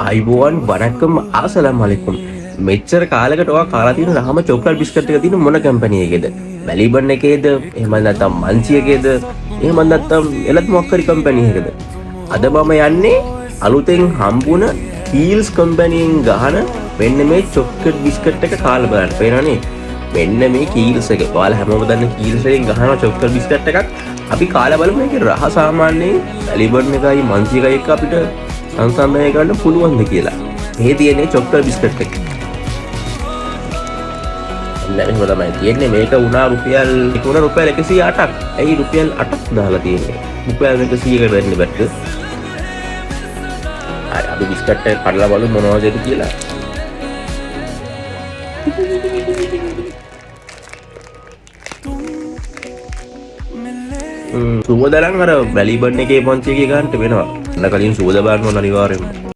ආයිබෝවන්, වණක්කම්, අස්සලාමු අලයිකුම්. මෙච්චර කාලෙකට ඔයා කාලා තියෙන රහම චොක්ලට් බිස්කට් එක තියෙන මොන කම්පැනි එකේද? මැලිබන් එකේද? එහෙම නැත්නම් මන්චි එකේද? එහෙම නැත්නම් එලත් මොකක් හරි කම්පැනි එකකද? අද මම යන්නේ අලුතෙන් හම්බුන කීල්ස් කම්පැනියෙන් ගහන මෙන්න මේ චොක්ලට් බිස්කට් එක කාලා බලන්න. පේනවනේ? මෙන්න මේ කීල්ස් එක. ඔයාලා හැමෝම දන්න කීල්ස් එකෙන් ගහන චොක්ලට් බිස්කට් එකක්. අපි කාලා බලමු මේකේ රහ සාමාන්‍යයෙන් මැලිබන් එකයි මන්චි එකයි එක්ක අපිට සංසන්දනය කරන්න පුළුවන්ද කියලා. මේ තියෙන්නේ චොක්ලට් බිස්කට් එක. එන්න මෙහෙම තමයි තියෙන්නේ. මේක වුණා රුපියල්, ඒක වුණා රුපියල් 108ක්. ඇයි රුපියල් 8ක් දාලා තියෙන්නේ? රුපියල් 100කට වෙන්න බැරිද? හරි, අපි බිස්කට් එක කඩලා බලමු මොනවද ඒක කියලා. සුවඳ නම් අර මැලිබන් එකේ මන්චි එකේ ගන්නට වෙනවා. අන්න කලින් සුවඳ බලන්න ඕන අනිවාර්යෙන්ම.